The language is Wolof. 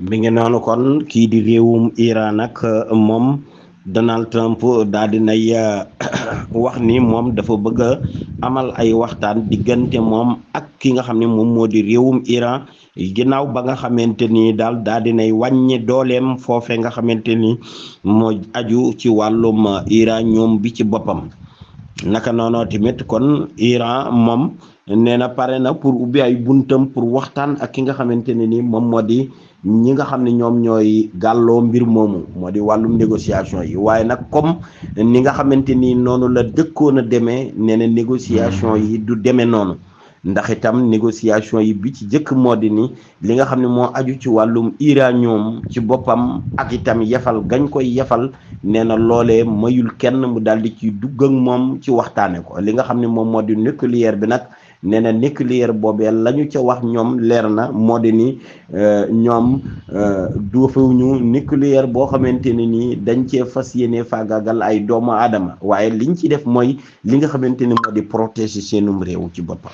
mi ngi noonu kon kii di réewum Iran nag moom Donald Trump daal di nay wax ni moom dafa bëgg a amal ay waxtaan diggante moom ak ki nga xam ne moom moo di réewum Iran ginnaaw ba nga xamante ni daal di nay wàññi dooleem foofe nga xamante ni moo aju ci wàllum uranium bi ci boppam. naka noonu tamit kon Iran moom nee na pare na pour ubbi ay buntam pour waxtaan ak ki nga xamante ne ni moom moo di ñi nga xam ne ñoom ñooy gàlloo mbir moomu moo di wàllum négociation yi waaye nag comme ni nga xamante ni noonu la dëkkoon a demee nee na négociation yi du demee noonu ndax itam négociation yi bi ci jëkk moo di ni li nga xam ne moo aju ci wàllum uranium ci boppam ak itam yefal gañ koy yefal nee na loolee mayul kenn mu daal di ci dugg ak moom ci waxtaane ko li nga xam ne moom moo di nucléaire bi nag nee na nucléaire boobee la ñu ca wax ñoom leer na moo di ni ñoom duufewuñu nucléaire boo xamante ne nii dañ cee fas yéene faagaagal ay doomu aadama waaye liñ ci def mooy li nga xamante ni moo di protéger seenum réew ci boppam.